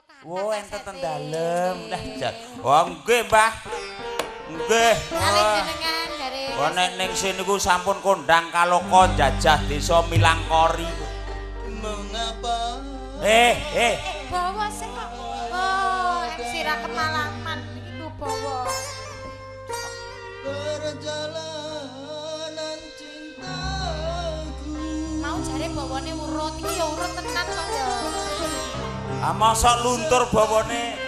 kathah. Wo enten ten dalem. Lah jan. Oh nggih, Mbah. Nggih. Kalih jenengan jare. Oh nek ning sini niku sampun kondang kaloka jajah desa Milangkori. Mengapa? Bawa sik kok. Oh, MC ra kemalaman iki ku bawa. Perjalanan cintaku. Mau jare bawane urut iki ya urut tenan kok ya. Ah mosok luntur bawane.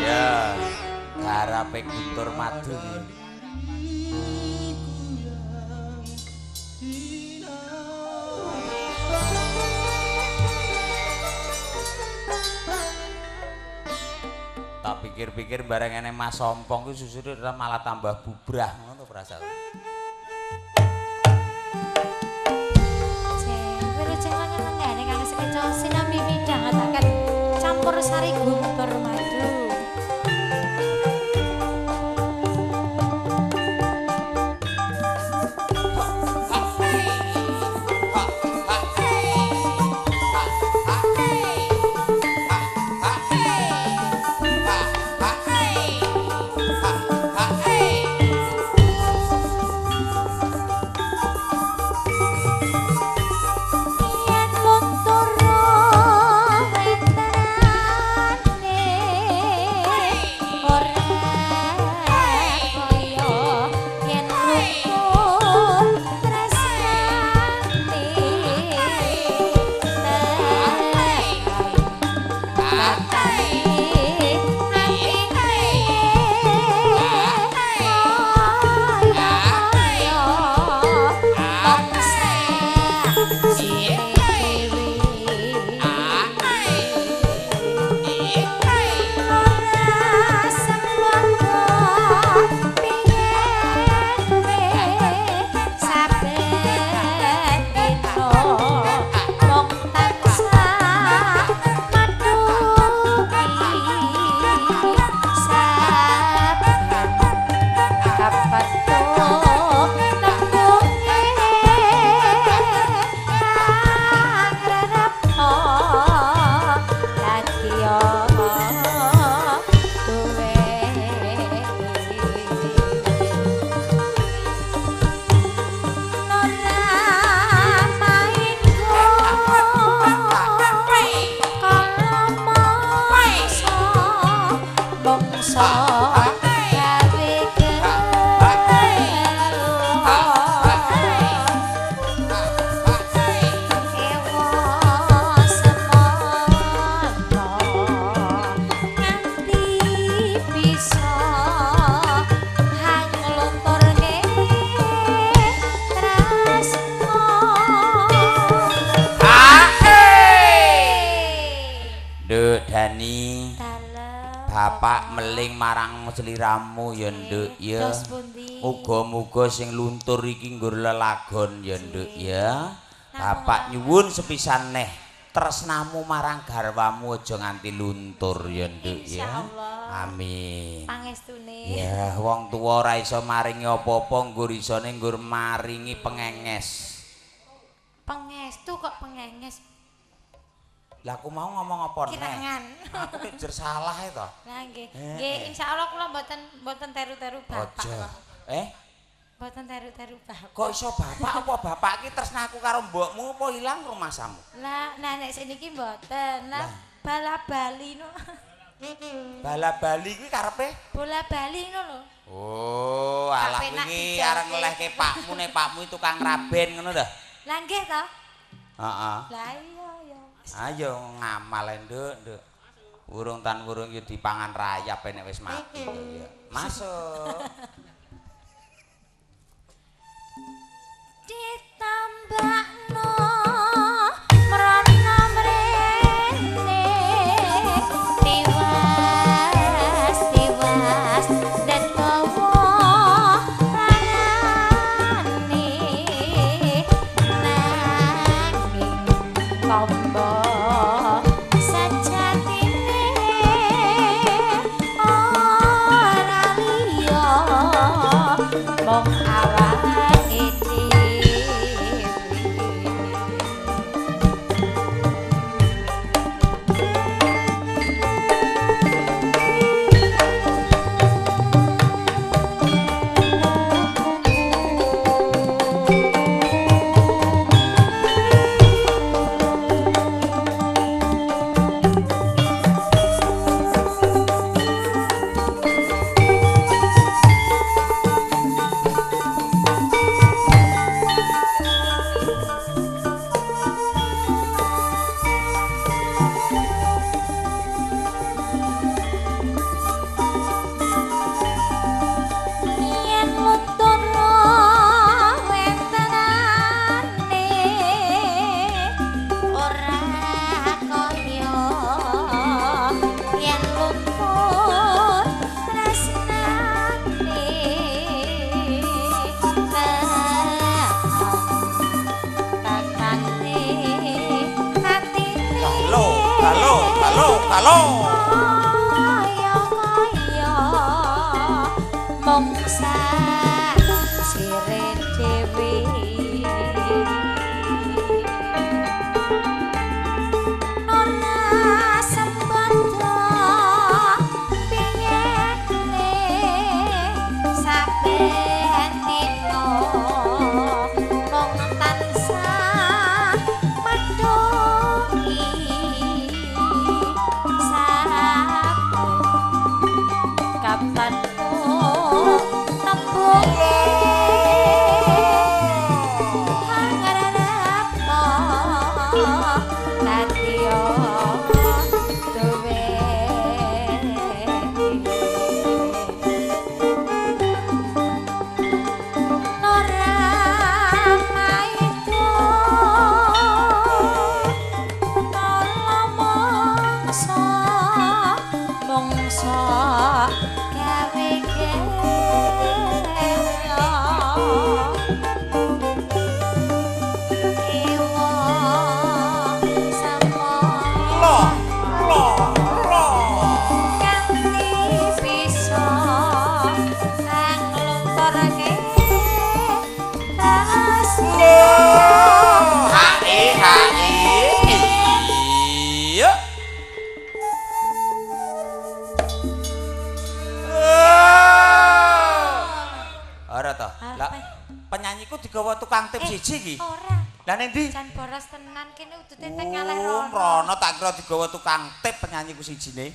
Ya, garape Guntur Madu iki. Tak pikir-pikir bareng ene Mas Sompong ku susune malah tambah bubrah ngono perasaan. Wilujeng lenggane kang sekeca sinambi midhangetaken campur sari Guntur Madu. Yen luntur weterane ora kaya yen luntur tresnane Nduk Dani, bapak meling marang sliramu ya Nduk ya. Muga-muga sing luntur iki nggur lelagon ya Nduk ya. Bapak nyuwun sepisan neh tresnamu marang garwamu aja nganti luntur ya Nduk ya. Amin. Pangestune. Ya, wong tuwa ora iso maringi apa-apa nggur isone nggur maringi pengenges. Pengestu kok pengenges? Lah aku mau ngomong apa neh? Kirangan. Aku ki jer salah e to. Lah nggih. Nggih, insyaallah kula mboten teru-teru bapak kok. Mboten teru-teru bapak. Kok iso bapak apa bapak ki tresnaku karo mbokmu apa ilang rumasamu? Lah nah nek seniki mboten. Lah bala-bali no. Bala-bali kuwi karepe? Bola-bali ngono lho. Oh, alah wingi arep ngelehke pakmu nek pakmu tukang raben ngono ta? Lah nggih to? Heeh. Lah iya ya. Ayo ngamal Nduk, Nduk. Wurung tan wurung iki dipangan rayap nek wis mati ya. Masuk. Ditambakno mrono mrene tiwas tiwas detawa rarane nanging tombo sejatine ora liya mung awake dhewe. Halo. Kaya kaya mung sak sire dhewe. Nona sembada piyene saben dina mung tansah metuki saben kapan tembunge pangarep dadi duwe ora maido kala mangsa mangsa gawe gelo ewa sama Lo, lo, lo. kanthi bisa kang nglunturke tresna. Hae hae. Iya. Ora toh. Lah penyanyiku digawa tukang tip siji iki. Ora. Lah ning ndi? Jan boros tenan kene udute teng ngalih Oh, rono. rono tak kira digawa tukang tip penyanyiku sijine.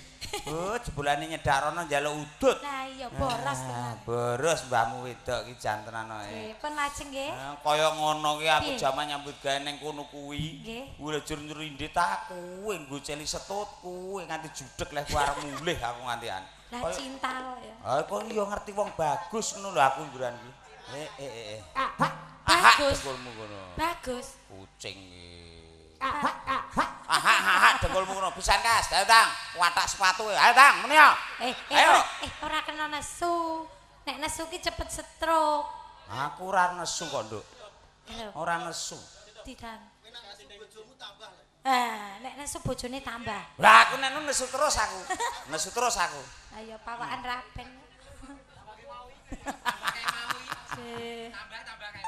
Oh, jebulane nyedak rono njaluk udut. Lah iya boros tenan. Boros mbahmu wedok iki jan tenan ae. Nggih, pun lajeng nggih. Kaya ngono ki aku Piye? jaman nyambut gawe ning kono kuwi. Nggih. Kuwi lho jur nyerindit aku nggoceli setut kuwi nganti judeg leh ku arep mulih aku ngantian. Lah cinta kok ya. Ah kok iya ngerti wong bagus ngono lho aku ngguran iki. Eh eh eh. Aha, Bagus. dengkulmu kono. Bagus. Kucing iki. Aha, aha, dengkulmu kono pisan kas. Ayo Tang, watak sepatu. Ayo Tang, muni ya. Eh, eh, Ayo. ora, ora kena nesu. Nek nesu ki cepet stroke. Aku ora nesu kok, Nduk. Lho, Ora nesu. tidak. Ah, nek nesu bojone tambah. Lah aku nek nesu terus aku. Nesu terus aku. Ayo pawakan raben.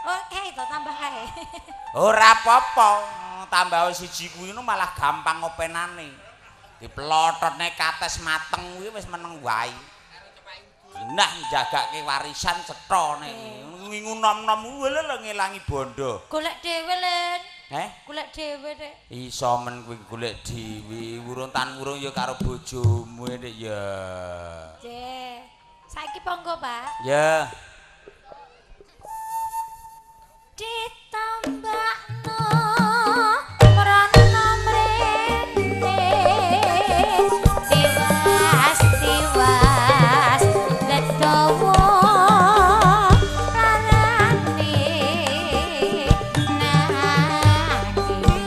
Oke, to tambah kae. Ora apa-apa, tambah siji kuwi ngono malah gampang ngopenane. Diplototne kates mateng kuwi wis meneng wae. Nah njagake warisan cetha nek ngingu nom-nom kuwi lho ngelangi bondo. Golek dhewe, Len. Heh? Golek dhewe, Dek. Iso men kuwi golek dhewe, urung tan urung ya karo bojomu Dik ya. Jeh. Saiki monggo, Pak. Ya. Ditambakno mrono mrene tiwas tiwas ledowo larane nanging